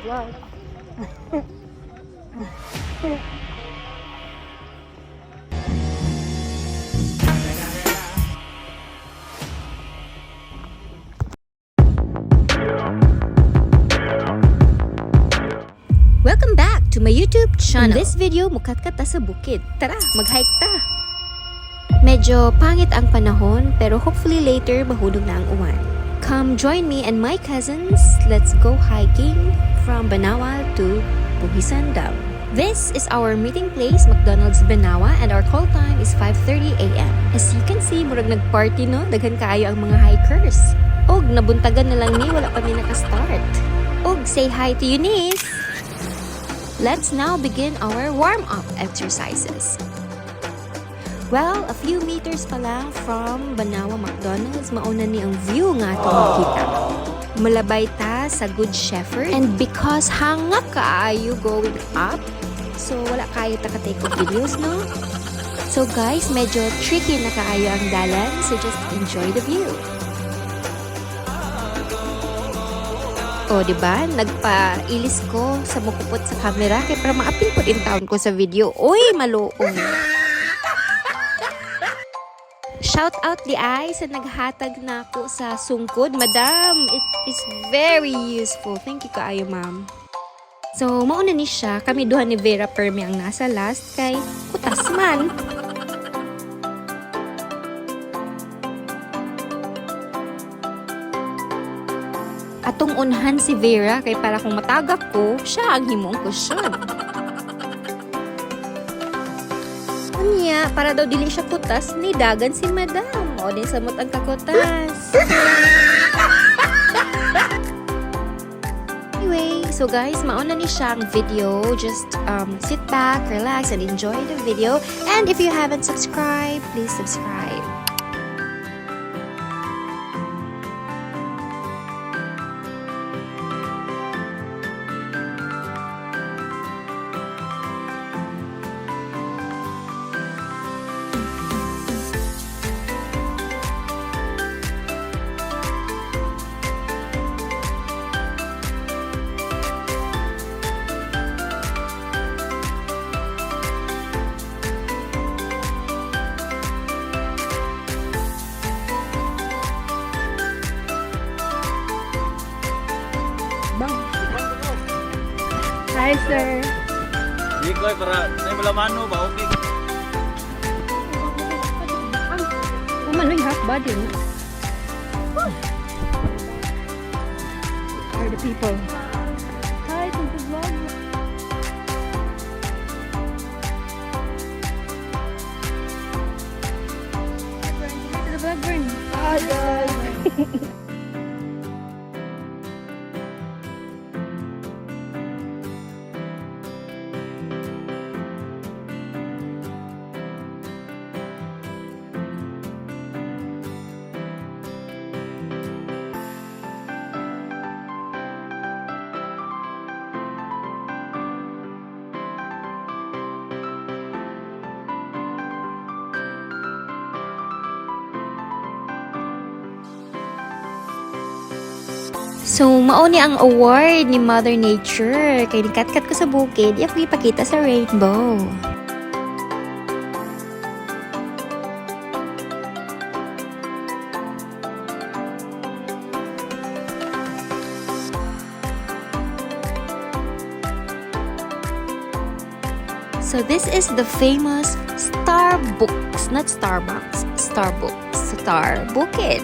Vlog. Welcome back to my YouTube channel. In this video, mukatkat ta sa bukid. Tara, mag-hike ta. Medyo pangit ang panahon, pero hopefully later mahulog na ang uwan. Come join me and my cousins. Let's go hiking from Banawa to Buhisan Dam. This is our meeting place, McDonald's Banawa, and our call time is 5:30 a.m. As you can see, murag nagparty, no? Daghan kaayo ang mga hikers. Og nabuntagan na lang ni, wala pa mi naka-start. Og say hi to Eunice! Let's now begin our warm-up exercises. Well, a few meters pa lang from Banawa McDonald's, mauna ni ang view nga ato makita. Malabay ta sa Good Shepherd, and because hangak kaayo going up, so wala kayo ta ka-take of videos, no? So guys, medyo tricky na kaayo ang dalan, so just enjoy the view. O, di ba? Nagpailis ko sa mukupot sa camera kay para maapil pod intawon ko sa video. Uy, maluoy. Shout out diay sa naghatag nako sa sungkod. Madam, it is very useful. Thank you kaayo, ma'am. So, mauna ni siya. Kami duha ni Vera Permi ang nasa last kay kutas man. Atong unhan si Vera kay para kung matagak ko, siya ang himong kusyon. Unya, para daw dili siya kutas, ni dagan si madam. O din samot ang kakutas. Anyway, so guys, mauna ni siya ang video. Just sit back, relax, and enjoy the video. And if you haven't subscribed, please subscribe. Bang. Hi, sir. Sige koy, para sa malamano ba okay. Umano'y half body, no? Are the people. Hi, to the vlog. Hi to the vlog, Bern. Hi guys. So, mauni ang award ni Mother Nature. Kay nikatkat ko sa bukid, iyang ipakita sa rainbow. So this is the famous Starbucks, not Starbucks, Starbucks, Star Bukid.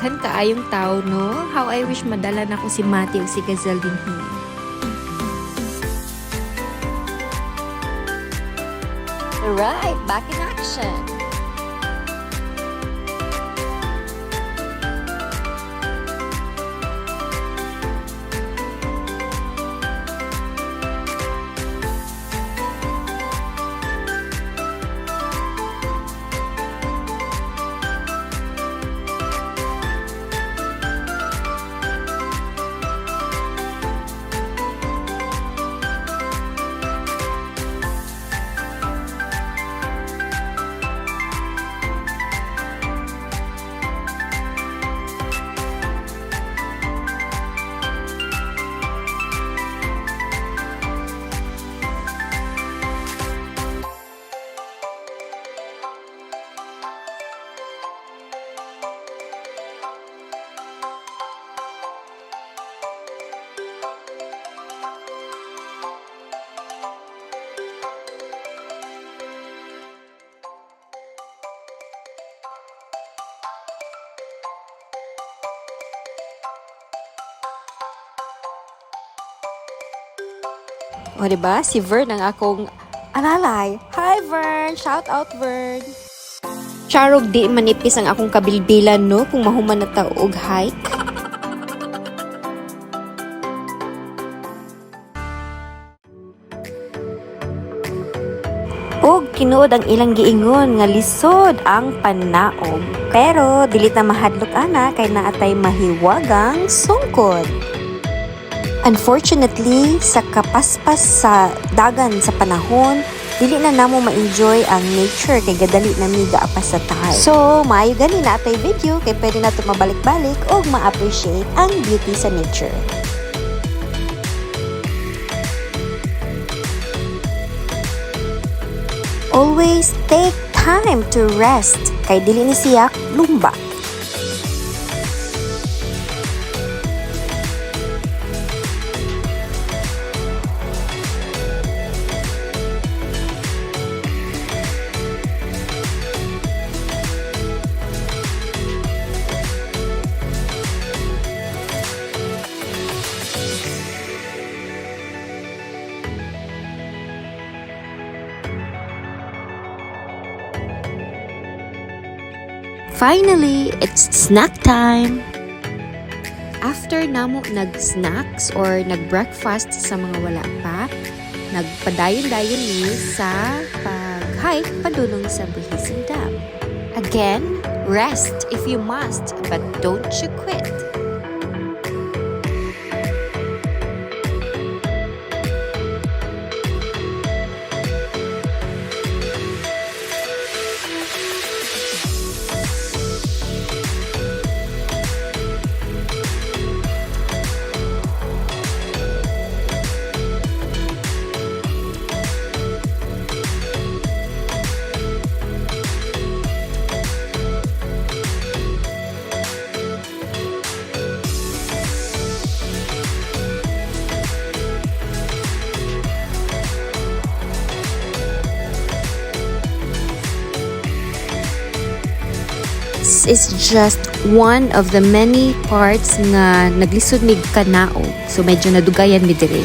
Daghan kaayong tao, no? How I wish madala nako si Mati o si Gazelle dinhi. Alright, back in action. O, diba? Si Vern ang akong alalay. Hi, Vern! Shout out, Vern! Charog di manipis ang akong kabilbilan, no? Kung mahuman na ta og hike. Og tinuod ang ilang giingon nga lisod ang panaog. Pero dili ta mahadlok ana kay naatay mahiwagang sungkod. Unfortunately, sa kapaspas sa dagan sa panahon, dili na namo ma-enjoy ang nature kay gadali na mi gaapas sa taal. So, maayo gani na atay video kay pwede nato mabalik-balik og ma-appreciate ang beauty sa nature. Always take time to rest kay dili ni siya lumba. Finally, it's snack time! After namo nag-snacks or nag-breakfast sa mga wala pa, nagpadayon-dayon mi sa pag-hike padulong sa Buhisan Dam. Again, rest if you must, but don't you quit. This is just one of the many parts nga naglisod mig kanaog. So medyo nadugayan mi diri.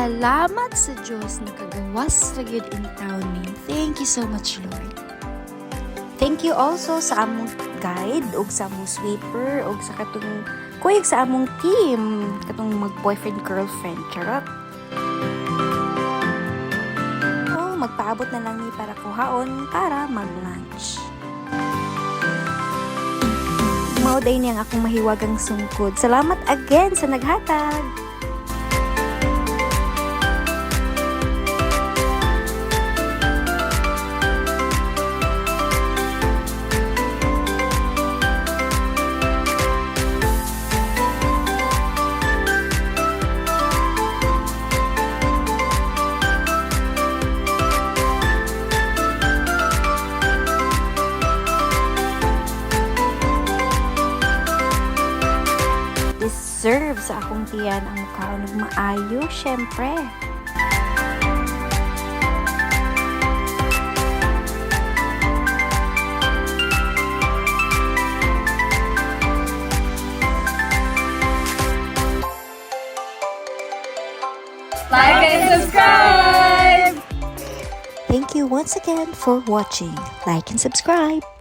Salamat sa Diyos, nakagawas ra gyud intawon mi. Thank you so much, Lord. Thank you also sa among guide ug sa among sweeper ug sa katong kuyog sa among team, katong mag-boyfriend girlfriend, charot. Oh, magpaabot na lang ni para kuhaon para mag-lunch. Mao day ni ang akong mahiwagang sungkod. Salamat again sa naghatag. Deserve sa akong tiyan ang mukaon og maayo, syempre. Like and subscribe! Thank you once again for watching. Like and subscribe.